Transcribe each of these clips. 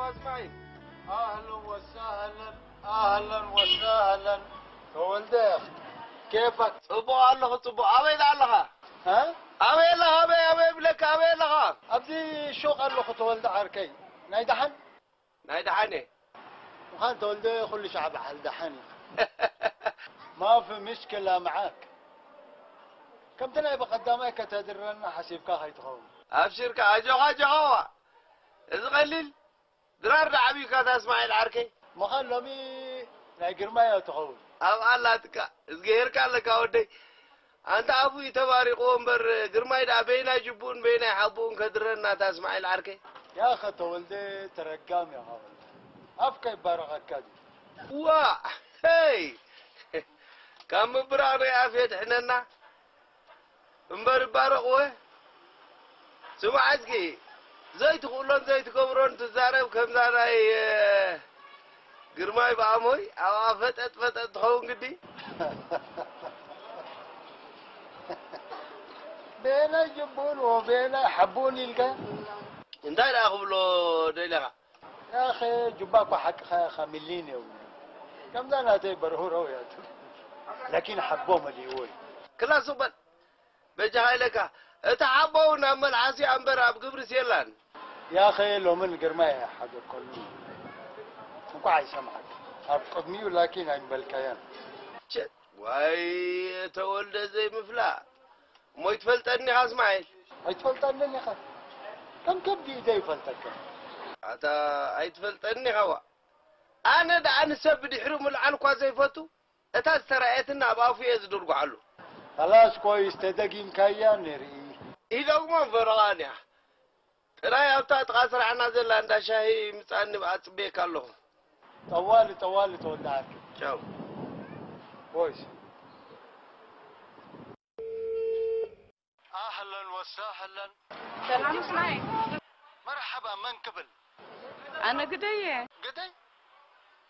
ኣስማዒል። ኣህለን ወሳህለን፣ ኣህለን ወሳህለን። ተወልደ፣ ኬፈክ? ጽቡቕ ኣለኹ፣ ጽቡቕ። ኣበይ ደኣ ኣለኻ? እ? ኣበይ ኣለኻ? ኣበይ፣ ኣበይ እብለካ፣ ኣበይ ኣለኻ? ኣብዚ ሹቕ ኣለኹ ተወልደ ዓርከይ። ናይ ደሓን? ናይ ደሓን እየ። ምዃን ተወልደ ኩሉ ሻዕ በዓል ደሓን እዩ። ማፊ ምሽክላ መዓክ። ከምቲ ናይ በቐዳማይ ከተድረና ሓሲብካ ከይትኸውን። ኣብሽርካ፣ ኣጆኻ፣ ኣጆኻ። እዚ ቀሊል ድራር ደኣ ዓብዩካ፣ እታ እስማዒል ዓርከይ። ምዃን ሎሚ ናይ ግርማይ እያ ትኸውን። ኣብ ኣላትካ፣ እዝግሄርካ ኣለካ ወደይ። ኣንታ ኣፉ እዩ ተባሪኽዎ እምበር፣ ግርማይ ደኣ በየናይ ጅቡኡን በየናይ ሓቡኡን ከድረና፣ እታ እስማዒል ዓርከይ። ያኸ ተወልደ ተረጋም ኢኻ ወላ። ኣፍካ ይባረኸካ ድዩ? ዋ፣ ሄይ! ካብ ምብራቕ ናይ ኣፍ የድሕነና። እምበር ይባረቕወ። ስማዕ እስኪ፣ ዘይትኽእሎን ዘይትገብሮን ትዛረብ ከምዛ ናይ፣ እ፣ ግርማይ ብኣሞይ ኣብኣ ፈጠጥ ፈጠጥ ትኸውን ግዲ። በየናይ ጅቡን ወበየናይ ሓቡን ኢልካ? እንታይ ደኣ ክብሎ ደሊኻ? ያኸ ጁባ እኳ ሓቅኻ ኢኻ፣ ሚሊን የብሉ። ከምዛ ናተይ በርሁረው እያ ትብል። ላኪን ሓቦ መሊእዎ እዩ። ክላስ በል። በጃኻ ኢለካ፣ እቲ ሓቦ እውን ኣብ መልሓስ እዩ እምበር ኣብ ግብርስ የላን። ያኸ ሎምን ግርማይ ኣይሓደግከሉን። እንኳዕ ኣይሰምዓካ። ኣብ ቅድሚኡ ላኪን ኣይምበልካያን። ቸ-፣ ዋይ፣ ተወልደ ዘይምፍላጥ። እሞ ይትፈልጠኒ ኢኻ እስማዒል? ኣይትፈልጠንን ኢኻ። ከም ከብዲ ኢደ ይፈልጠካ። ኣታ ኣይትፈልጠኒ ኢኻ ዋ። ኣነ ደኣ ንሰብ ብድሕሪኡ ምልዓል እኳ ዘይፈቱ፣ እታ ዝተራእየትና ኣብ ኣፉ እየ ዝድርጉሓሉ። ካላስ ኮይስ ተደጊምካያ ንርኢ። ይደግሞ ፈረቓን እያ። ጥራይ ኣብታ ጥቓ ስራሕና ዘላ እንዳ ሻሂ ምጻኒ ብኣ ጽበየካ ኣለኹ። ጠዋሊ፣ ጠዋሊ ተወልደ ዓርከይ። ቻው። ኮይስ። ኣህለን ወሳህለን። ሰላም እስማዒል። መርሓባ፣ መን ክብል? ኣነ ግደይ እየ። ግደይ?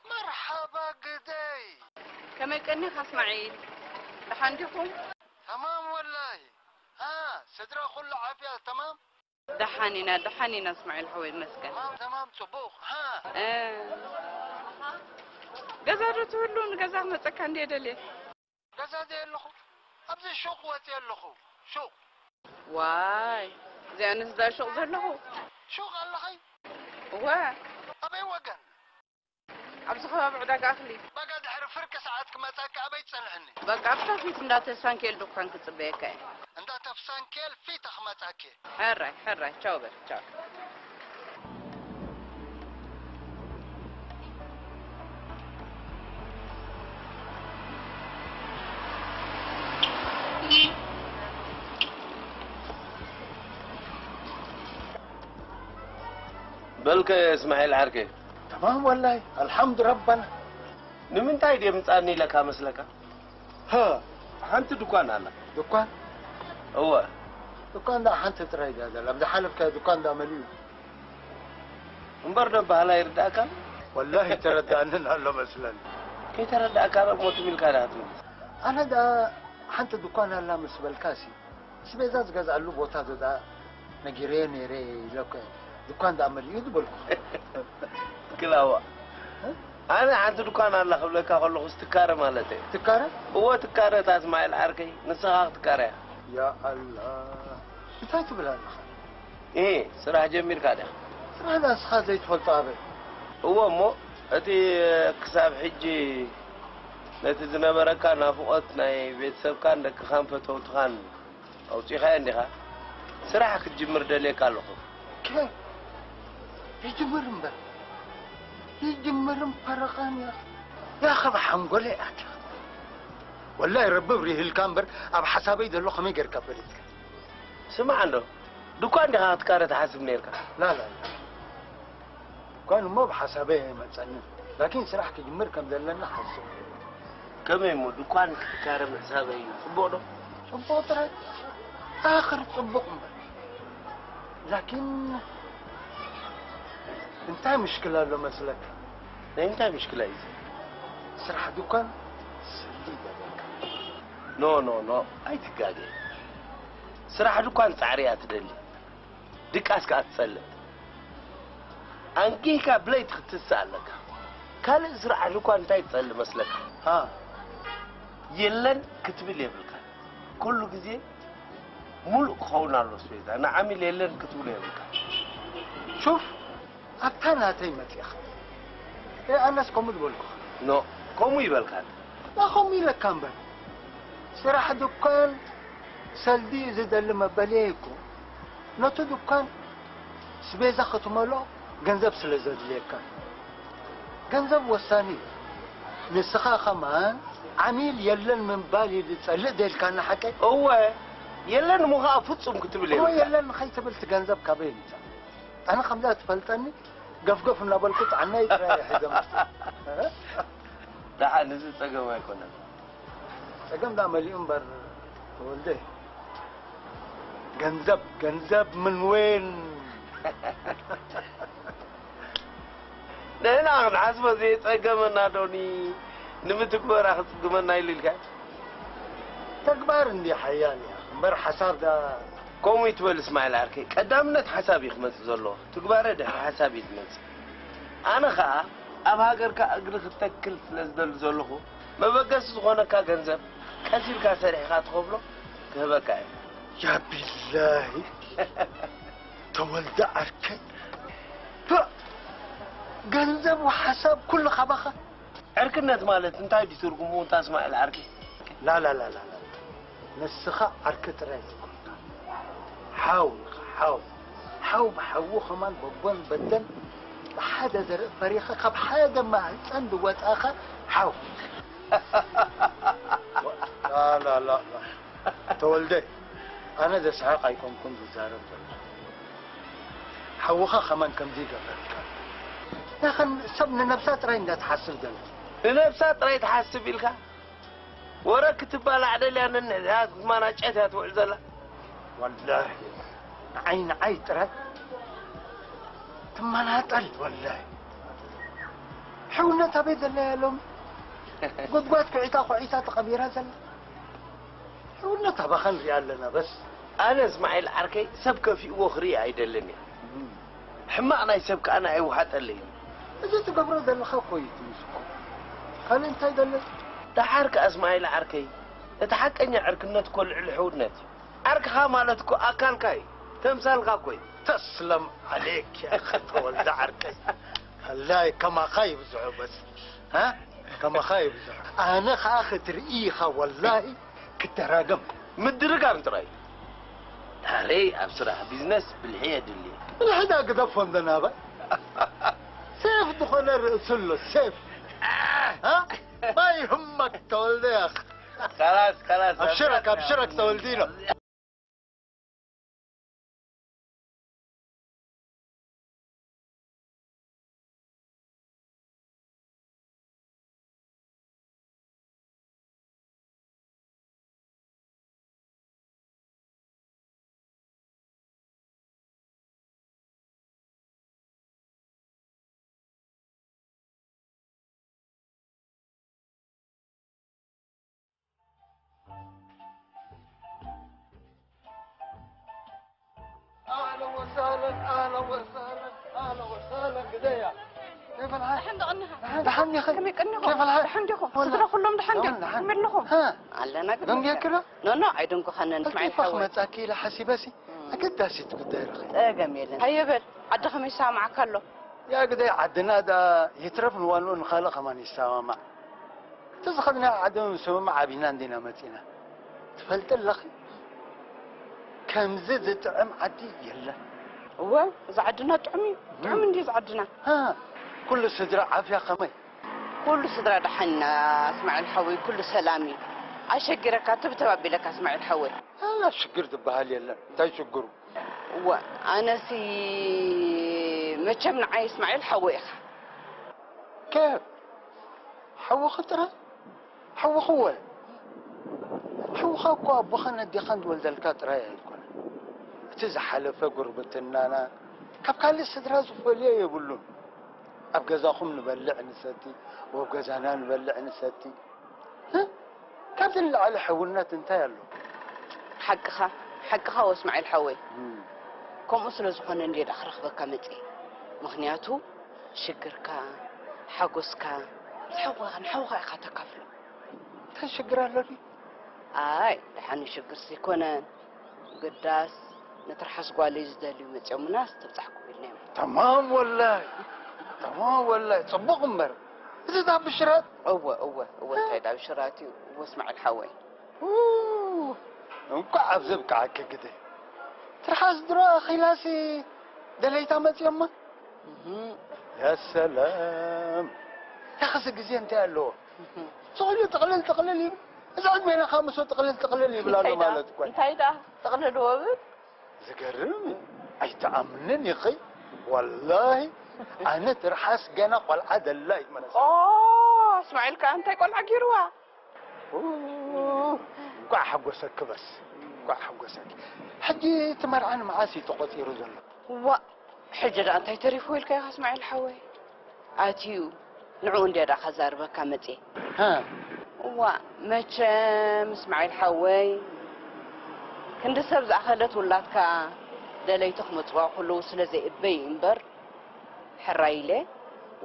መርሓባ ግደይ። ከመይ ቀኒኻ እስማዒል? ደሓን ዲኹም? ተማም ወላሂ። ሃ፣ ስድራ ኩሉ ዓፍያ ተማም? ደሓን ኢና፣ ደሓን ኢና እስማዒል ሓወይ፣ ይመስገን። ተማም፣ ተማም፣ ጽቡቕ። ሃ። እ፣ ገዛ ዶ ትህሉ? ንገዛ ክመጸካ እንድየ ደልየ። ገዛ ዘየለኹ፣ ኣብዚ ሹቕ ወፅየ ኣለኹ። ሹቕ። ዋይ፣ እዚኣ ንስዳ ሹቕ ዘለኹ? ሹቕ ኣለኸይ? እወ። ኣበይ ወገን? ኣብዚ ከባቢ ዕዳጋ ኣኽሊ። በቃ ድሕሪ ፍርቂ ሰዓት ክመፀካ ኣበይ ትፀንሕኒ? በቃ ኣብታ ፊት እንዳ ተስፋንኪኤል ድኳን ክፅበየካ እየ። እንዳ ተስፋንኪኤል ፊት ክመፀኪ። ሕራይ፣ ሕራይ፣ ቻው በል፣ ቻው። በልከ እስማዒል ዓርከይ። ተማም ወላይ፣ ኣልሓምዱ ረበና። ንምንታይ ድየ ምጻኒ ኢለካ መስለካ? ሃ። ሓንቲ ድኳን ኣላ። ድኳን? እወ። ድኳን ደኣ ሓንቲ ጥራይ ድያ ዘላ። ኣብ ዝሓለፍካዮ ድኳን ደኣ መሊኡ። እምበር ደባህላ ይርዳእካ? ወላሂ ተረዳእንን ኣሎ መስለኒ። ከይተረዳእካ ደሞ ትም ኢልካ ዲኻ ትምልስ? ኣነ ደኣ ሓንቲ ድኳን ኣላ ምስ በልካሲ፣ ኣስቤዛ ዝገዝኣሉ ቦታ ዶ ደኣ ነጊረዮ ነይረ ኢለኮ። ድኳን ደኣ መሊኡ ዝበልኩ። ክላዋ። ኣነ ሓንቲ ድኳን ኣላ ክብለካ ከለኹስ ትካረ ማለት እየ። ትካረ? እወ ትካረ እታ እስማዒል ዓርከይ፣ ንስኻ ክትካረያ። ያ ኣላ። እንታይ ትብል ኣለኻ? እሄ፣ ስራሕ ጀሚርካ ዲኻ? ስራሕ ንስኻ ዘይትፈልጦ ኣበይ? እወ እሞ፣ እቲ ክሳብ ሕጂ ነቲ ዝነበረካ ናፍቖት ናይ ቤተሰብካን ደቅኻን ፈተውትኻን ኣውጺኻዮ እንዲኻ? ስራሕ ክትጅምር ደልየካ ኣለኹ። ከ-፣ ይጅምር እምበር። ይጅምር እምበር ኸን ያ-፣ ያ ኸብ ሓንጎለይ ኣትያ። ወላሂ ረቢ ብሪህልካ እምበር ኣብ ሓሳበይ ዘሎ ከመይ ጌርካ ፈሊጥካ? ስማዕ እንዶ፣ ድኳን ዲኻ ክትካረ ትሓስብ ኔርካ? ላ፣ ላ፣ ላ። ድኳን እሞ ብሓሳበይ ኣይመጸንን። ላኪን ስራሕ ክጅምር ከም ዘለና ሓስብ። ከመይ እሞ ድኳን ክትካረ ምሕሳበይ እዩ? ጽቡቕ ዶ? ጽቡቕ ጥራይ። ኣኽር ጽቡቕ እምበር። ላኪን እንታይ ምሽክል ኣሎ መስለካ? ናይ እንታይ ምሽክል እዩ? ስራሕ ድኳን ስልቲ ይገብረካ። ኖ፣ ኖ፣ ኖ፣ ኣይትጋገ። ስራሕ ድኳን ጻዕሪ እያ ትደሊ። ድቃስ ከኣ ትጸልእ። ኣንጊህካ ብለይቲ ክትስእ ኣለካ። ካልእ ስራሕ እኳ እንታይ ትጸሊ መስለካ? ሃ። የለን ክትብል የብልካ። ኩሉ ግዜ ሙሉእ ክኸውን ኣሎ ኣስቤዛ። ንዓሚል የለን ክትብሎ የብልካ። ሹፍ፣ ኣብታ ናተይ መጺኻ። ኤ፣ ኣነስ ከምኡ ዝበልኩኻ። ኖ፣ ከምኡ ይበልካ። ና፣ ከምኡ ኢለካ እምበር። ስራሕ ድኳን ሰልዲ እዩ ዝደሊ መበልየ እኮ። ነቲ ድኳን ስቤዛ ክትመልኦ ገንዘብ ስለ ዘድልየካ። ገንዘብ ወሳኒ እዩ። ንስኻ ከማን ዓሚል የለን ምባል እዩ ዝጸልእ ደልካና ሓቀይ? እወ፣ የለን እሞ ኸኣ ፍጹም ክትብል እሞ የብልካ። የለን ንኸይትብል እቲ ገንዘብ ካበይ ይምጻእ? ኣነ ከምዛ ትፈልጠኒ ገፍገፍ እናበልኩ ጥዕናይ ጥራይ እየ ሒዘ መጽእ። ደሓን፣ እዚ ጸገም ኣይኮነን። ጸገም ደኣ መሊኡ እምበር ተወልደ። ገንዘብ፣ ገንዘብ ምን ወይን? ንሕና ክንሓስቦ ዘየጸገመና ዶኒ ንምትግበራ ክጽግመና ኢሉ ኢልካ? ተግባር እንዲ ሓያል እያ እምበር ሓሳብ ደኣ። ከምኡ ይትበል እስማዒል ዓርከይ፣ ቀዳምነት ሓሳብ እዩ ክመጽእ ዘለዎ። ትግባረ ድሕሪ ሓሳብ እዩ ዝመጽእ። ኣነ ኸኣ ኣብ ሃገርካ እግሪ ክተክል ስለ ዝደሊ ዘለኹ፣ መበገሲ ዝኾነካ ገንዘብ ቀስ ኢልካ ሰሪሕኻ ትኸፍሎ ክህበካ እየ። ያ ቢላሂ፣ ተወልደ ዓርከይ፣ ፕእ፣ ገንዘብ ወሓሳብ ኩሉ ካባኻ። ዕርክነት ማለት እንታይ ድዩ ትርጉሙ እንታ እስማዒል ዓርከይ? ላላላላላ፣ ንስኻ ዓርኪ ጥራይ ዘይኮንካ፣ ሓው ኢኻ፣ ሓው። ሓው ብሓዉ ኸማን በቦን በደን ብሓደ ዘርኢ ፈሪኻ ካብ ሓደ ማህጸን ዝወጻኻ ሓው። ላላላ፣ ተወልደ፣ ኣነ ዘስሕቕ ኣይኮንኩን ዝዛረብ ዘለኹ። ሓውኻ ኸማን ከምዚ ይገብረልካ። ያኸን ሰብ ንነብሳ ጥራይ እንዳትሓስብ ዘላ። ንነብሳ ጥራይ ትሓስብ ኢልካ? ወረ ክትባላዕ ደልያ ነንሕድሕዳ ክትማናጨት እያ ትውዕል ዘላ። ወላሂ፣ ንዓይ ንዓይ ጥራይ ትመናጠል ወላሂ። ሕውነት ኣበይ ዘላ እያ ሎሚ? ጉድጓድ ኩዒታ ኩዒታ ተቐቢራ ዘላ። ሕውነት ኣባኻ ንሪኣ ኣለና በስ። ኣነ እስማዒል ዓርከይ ሰብ ከፊእዎ ክርኢ ኣይደልን እየ። ሕማቕ ናይ ሰብ ከኣ ንኣይውሓጠለይን። እዚ ትገብሮ ዘለኻ እኮ እዩ ትምስኩ። ካልእ እንታይ ደለ? ደሓር ከኣ እስማዒል ዓርከይ፣ እቲ ሓቀኛ ዕርክነት እኮ ልዕሊ ሕውነት እዩ። ዓርክኻ ማለት እኮ ኣካልካ እዩ፣ ተምሳልካ እኮ እዩ። ተስለም ዓሌክ ያ ኣኺ ተወልደ ዓርከይ። ኣላይ ከማኻ ይብዝሑ በስ። ሃ? ከማኻ ይብዝሑ። ኣነ ኸኣ ክትርኢ ኢኻ ወላሂ ክትደራገም። ምድርጋም ጥራይ። ድሓረይ ኣብ ስራሕ ቢዝነስ ብልሒ የድሊ። ብልሒ ዳ ግደፎ እንደ ናባይ። ሴፍ ዝኾነ ርእሱ ኣሎ፣ ሴፍ። ሃ? ማይ ህመክ ተወልደ ያኽ። ካላስ፣ ካላስ፣ ኣብሽረክ፣ ኣብሽረክ ተወልዲኖ። أهلا وسهلا، أهلا وسهلا، أهلا وسهلا، قديا. كيف الحال؟ دحن دقنها. دحن يا أخي. كم يقنعهم؟ كيف الحال؟ دحن ديكم. والله. صدر كلهم دحن ديكم. دحن. كمل لهم. ها. علنا قد دم يكره؟ نو، نو، عيدن كو خنن، اسمعي كيف الحوي. أخمت أكيد حسيبسي؟ أكيد داسي تقدر أخي. إيه، جميل. هيا بل، عد خميس ساعة معك كله. يا قدي عدنا دا يترف نوانو نخالق ما نساوما. እቲ ዝኸድናዮ ዓዲ ምስምማዕ ኣቢልና እንዲና መፂና። ትፈልጢ ኣለኺ፣ ከምዚ ዝጥዕም ዓዲ የለን። እወ፣ እዚ ዓድና ጥዑም እዩ። ጥዑም እንድዩ እዚ ዓድና። ሃ፣ ኩሉ ስድራ ዓፍያ ከመይ? ኩሉ ስድራ ደሓን ኢና፣ እስማዒል ሓወይ፣ ኩሉ ሰላም እዩ። ኣሸጊረካ፣ ተብተብ ኣቢለካ፣ እስማዒል ሓወይ። ኣላ ሽግር ዝበሃል የለን። እንታይ ሽግሩ? እወ፣ ኣነሲ መቸም ንዓይ እስማዒል ሓወይ ኢኻ። ኬፍ? ሓውኺ ጥራይ? ሓውኺ እወ። ሓውኻ እኮ ኣቦኻን ኣዴኻን ዝወልደልካ ጥራይ ኣይኮነን። እቲ ዝሓለፈ ጉርብትናና ካብ ካልእ ስድራ ዝፈልዮ የብሉን። ኣብ ገዛኹም ንበልዕ ንሰቲ፣ ወብ ገዛና ንበልዕ ንሰቲ። እ? ካብዚ ንላዕሊ ሕውነት እንታይ ኣሎ? ሓቅኻ፣ ሓቅኻ ወስማዒል ሓወይ። እም። ከምኡ ስለ ዝኾነ እንድየ ደኣ ክረኽበካ መጽየ። ምኽንያቱ ሽግርካ፣ ሓጎስካ፣ ንሓውኻ፣ ንሓውኻ ኢኻ ተካፍሎ። እንታይ ሽግር ኣሎኒ? ኣይ፣ ደሓን ሽግርሲ ኣይኮነን። ግዳስ ንትርሓስ ጓለይ ዝደልዩ መጺኦምናስ ተብጻሕኩም ኢልና ኢና። ተማም ወላይ፣ ተማም ወላይ፣ ጽቡቕ እምበር። እዚ እታ ብሽራት? እወ፣ እወ፣ እወ፣ እንታይ ዳ ብሽራት እዩ? እወ፣ እስማዒል ሓወይ። ኡ፣ እንኳዕ ኣብዚ ኣብቅዓኪ ግደ። ትርሓስ ድሮ ኣኺላሲ ደለይታ መጺኦማ? እህ፣ ያ ሰላም። ያኸዚ ግዜ እንታይ ኣለዎ? እህ። ስቕ ኢሉ ጥቕልል ጥቕልል ይብል። እዚ ዕድሜና ኻብ ምስኡ ጥቕልል ጥቕልል ይብል ኣሎ እንታይ ደኣ? ማለት እኮ እዩ። እንታይ ደኣ? ጥቕልል ወብል? ዝገርም እዩ። ኣይትኣምንን ኢኺ? ወላሂ ኣነ ትርሓስ ገና ቆልዓ ደላ እዩ መረሳ። ኦ፣ እስማዒል ከኣ እንታይ ቆልዓ ገይርዋ? ኡ፣ እንኳዕ ሓጎሰኪ በስ፣ እንኳዕ ሓጎሰኪ። ሕጂ እቲ መርዓ ንመዓስ እዩ ተቖጺሩ ዘሎ? ዋእ፣ ሕጂ ደኣ እንታይ ተሪፍዎ ኢልካ ኢኻ እስማዒል ሓወይ? ኣትዩ ንዕኡ እንድየ ደኣ ከዛርበካ መጽየ። ሃ፣ እዋእ፣ መቸም እስማዒል ሓወይ፣ ክንዲ ሰብ ዝኣኸለት ውላድካ ደለይቲ ክመጽዋ ከለዉ ስለ ዘይእበይ እምበር፣ ሕራይ ኢለ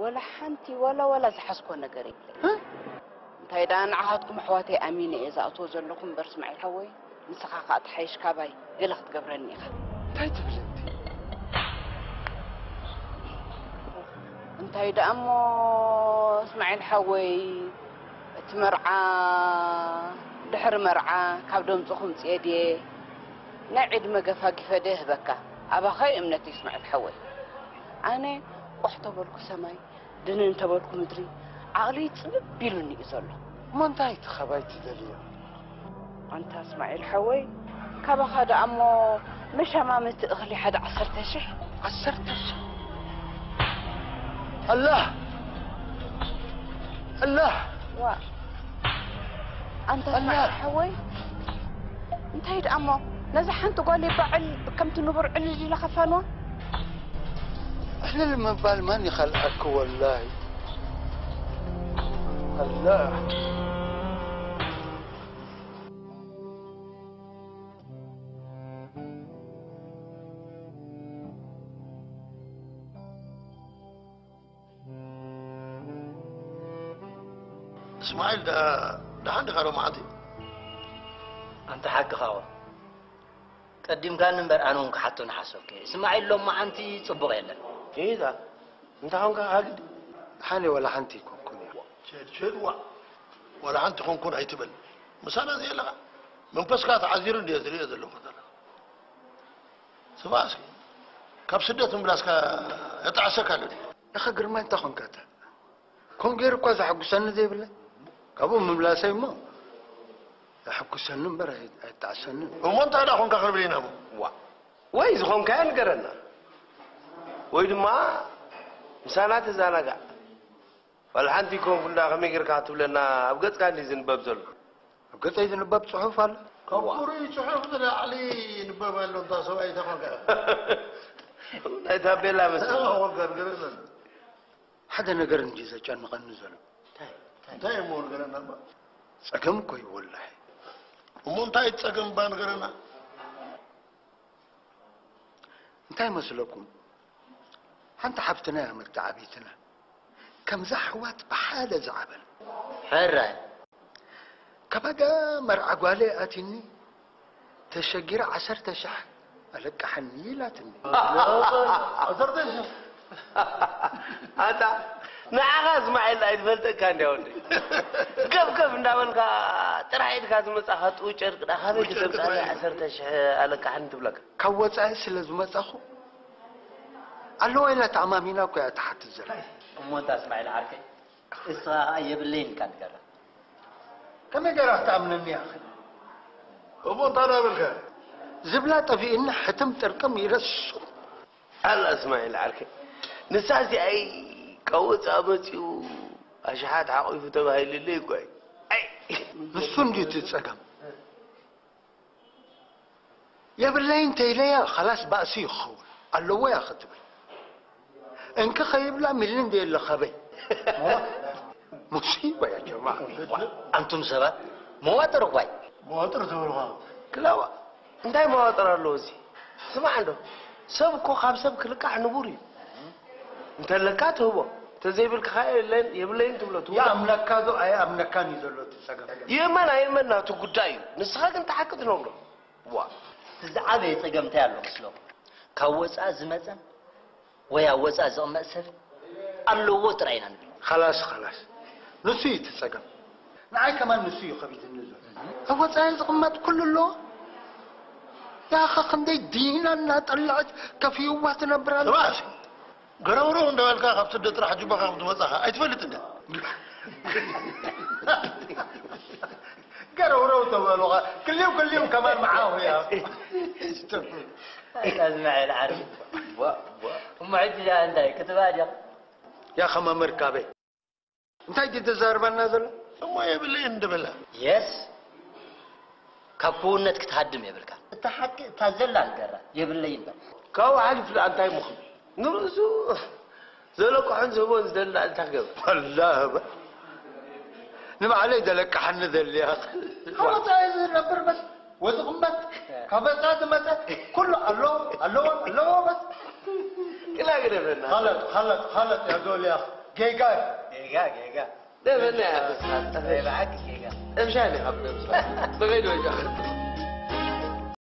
ወላ ሓንቲ ዋላ ዋላ ዝሓዝኮ ነገር የብለይ። እንታይ ደኣ ንዓኻትኩም ኣሕዋተይ ኣሚነ እየ ዝኣትዎ ዘለኹ እምበር እስማዒል ሓወይ፣ ንስኻ ከኣ ትሓይሽ ካባይ ገለ ክትገብረኒ ኢኻ። እንታይ ትብል እንቲ? እንታይ ደኣ እሞ እስማዒል ሓወይ፣ እቲ መርዓ ድሕሪ መርዓ ካብ ደምጹ ክምጽኤ ድየ ናይ ዕድመ ገፋ ጊፈ ድየ ህበካ? ኣባኻ እዩ እምነተይ እስማዒል ሓወይ። ኣነ ቆሕ ተበልኩ ሰማይ ድንን እንተበልኩ ምድሪ ዓቕለይ ጽብብ ኢሉኒ እዩ ዘሎ። እሞ እንታይ እቲ ኸባይ ትደልዮ? ኣንታ እስማዒል ሓወይ፣ ካባኻ ደኣ እሞ መሸማመቲ እኽሊ ሓደ ዓሰርተ ሽሕ። ዓሰርተ ሽሕ? ኣላህ! ኣላህ! ዋ፣ ኣንታ ኣላህ! እስማዒል ሓወይ፣ እንታይ ደኣ እሞ ነዛ ሓንቲ ጓል ይባዕል ከምቲ ንቡር ዕልል ኢላ ኸፋንዋ? ዕልል ምባል መን ይኸልኣኪ ወላሂ። ኣላህ። እስማዒል ደኣ ደሓን ዲኻ ሎማዓንቲ? ኣንታ ሓቅኻዎ። ቀዲምካኒ እምበር ኣነ እውን ክሓቶ ንሓሰብኩ እየ። እስማዒል ሎማዓንቲ ጽቡቕ የለን። ኢዛ እንታይ ኾንካ ሓግዲ? ሓኔ ዋላ ሓንቲ ኣይኮንኩን እየ። ሸድ ሸድ ዋእ ዋላ ሓንቲ ኾንኩን ኣይትበል። ምሳና ዘየለኻ መንፈስካ ተዓዚሩ እንድየ ዝርእዮ ዘለኹ ዘለኹ። ስማዕ እስኪ ካብ ስደት ምምላስካ የጣዕሰካ ኣሎ ድዩ? ያኸ ግርማይ እንታይ ኾንካ እታ? ከምኡ ገይሩ እኳ ዘሐጉሰኒ ዘይብለይ። ካብኡ ምምላሰይ እሞ የሐጉሰኒ እምበር ኣይ- ኣይጣዕሰንን። እሞ እንታይ ደኣ ኾንካ ክንብል ኢና እሞ? ዋ ወይ ዝኾንካዮ ንገረና ወይ ድማ ምሳና ተዛናጋዕ። ዋላ ሓንቲ ይኮንኩ እንዳ ከመይ ጌርካ ክትብለና ኣብ ገጽካ እንዲ ዝንበብ ዘሎ። ኣብ ገጸይ ዝንበብ ጽሑፍ ኣሎ። ካብ ፍሩይ ጽሑፍ ንላዕሊ ይንበብ ኣሎ እንታ ሰብኣይ ተኾንካ። ናይ ታቤላ መስል። ሓደ ነገር እንዲ ዘጨንቐኒ ዘሎ። እንታይ እሞ ንገረና እባ። ጸገም እኮ እዩ ወላሂ። እሞ እንታይ ጸገም እባ ንገረና። እንታይ መስለኩም? ሓንቲ ሓፍትና እያ መተዓቢትና። ከምዛ ኣሕዋት ብሓደ ዝዓበን። ሕራይ። ካባጋ መርዓ ጓለ ኣትኒ ተሸጊረ ዓሰርተ ሽሕ ኣለቃሓኒ ኢላትኒ። ዓሰርተ ሽሕ? ኣታ ንዓኻ እስማዒል ኣይትፈልጠካ እንድያ ወዲ። ገፍገፍ እንዳበልካ ጥራሕ ኢድካ ዝመጻኻ ጥው ጨርቂ ዳ ካበይ ክትምጻእ ዓሰርተ ሽሕ ኣለቃሓኒ ትብለካ? ካብ ወጻኢ ስለ ዝመጻኹ ኣለዋ ኢላ ተኣማሚና እኮ እያ ትሓትት ዘላ። እሞ እንታ እስማዒል ዓርከይ እስኻ ኸኣ የብለይን ኢልካ ንገራ። ከመይ ገይራ ክትኣምነኒ እያ ኣኺ? እሞ እንታይ ደኣ በልካ? ዝብላ ጠፊእኒ ሕትም ጥርቅም ኢለ ሱቕ። ኣላ እስማዒል ዓርከይ ንሳ እዚኣይ ካብ ወጻኢ መጺኡ ኣሽሓት ሓቒፉ ተባሂሉለይ እኮ እዩ። ኣይ! ንሱ እንድዩ እቲ ጸገም። የብለይን ተይለያ ኸላስ ባእሲ ይኸውን ኣለዎ እያ ክትብል እንኪ ኸይብላ ሚሊ እንደ የለ ኸበይ ሙሲባ እያ ጀማ ኣንቱም ሰባት መዋጥር እኳይ መዋጥር ትብልኻ ክላዋ እንታይ መዋጥር ኣለዎ እዚ ስማዕ እንዶ ሰብ እኮ ካብ ሰብ ክልቃሕ ንቡር እዩ እንተለካ ትህቦ፣ እንተዘይብልካ ኸዓ የለን፣ የብለይን ትብሎ፣ ትውዳእ። ይኣምነካ ዶ ኣይኣምነካን እዩ ዘሎ እቲ ጸገም። ይእመን ኣይእመን ናቱ ጉዳይ እዩ። ንስኻ ግን እቲ ሓቂ ትነግሮ። ዋ። እቲ ዝዓበየ ጸገም እንታይ ኣሎ መስሎ? ካብ ወጻኢ ዝመጸ ወይ ኣብ ወጻኢ ዝቕመጥ ሰብ ኣለዎ ጥራይ ኢና ንብል። ኸላስ ኸላስ፣ ንሱ እዩ እቲ ጸገም። ንዓይ ከማን ንሱ እዩ ከቢድኒ ዘሎ። ኣብ ወጻኢ ዝቕመጥ ኩሉ ኣለዎ። ያኸ ክንደይ ዲና እናጠለዐት ከፊእዋ ትነብር ኣላ። ስማዕ፣ ገረውረው እንዳበልካ ካብ ስደት ጥራሕ ጅባኻ ክትመጻኻ ኣይትፈልጥ እንደ ገረውረው ተበሉኻ ክልው ክልው ከማን መዓኹ እያ። ኣታ ዝማኤል ዓርቢ። እሞ ሕጂ ደኣ እንታይ ክትብኣ ዲኻ? ያ ኸማ መርካበይ እንታይ ድዩ ተዛርበና ዘሎ? እሞ የብለይን እንደ በላ የስ፣ ካብ ክውነት ክትሃድም የብልካ። እታ ሓቂ እታ ዘላ ንገራ፣ የብለይን በል። ካብኡ ሓሊፉ ደኣ እንታይ ምኹን? ንርእሱ ዘለቅሖን ዝህቦን ዝደሊ ደኣ እንታይ ክገብር? ኣላ በል ንባዕለይ ዘለቅሓኒ ዘልያ። ካብ ወጻኢ ዝነብር በስ ወዝቕመጥ ካብ ወጻኢ ዝመጸ ኩሉ ኣለዎ ኣለዎ ኣለዎ በስ ግላ ግደፈና። ኻለጥ ኻለጥ ኻለጥ እያ ዘልያ ጌጋ እዩ። ጌጋ ጌጋ ደፈና እያ ተስሓት። ናይ ብሓቂ ጌጋ። እብሻ ዲኻ ብደምስ። ብኸይድ ወጃ።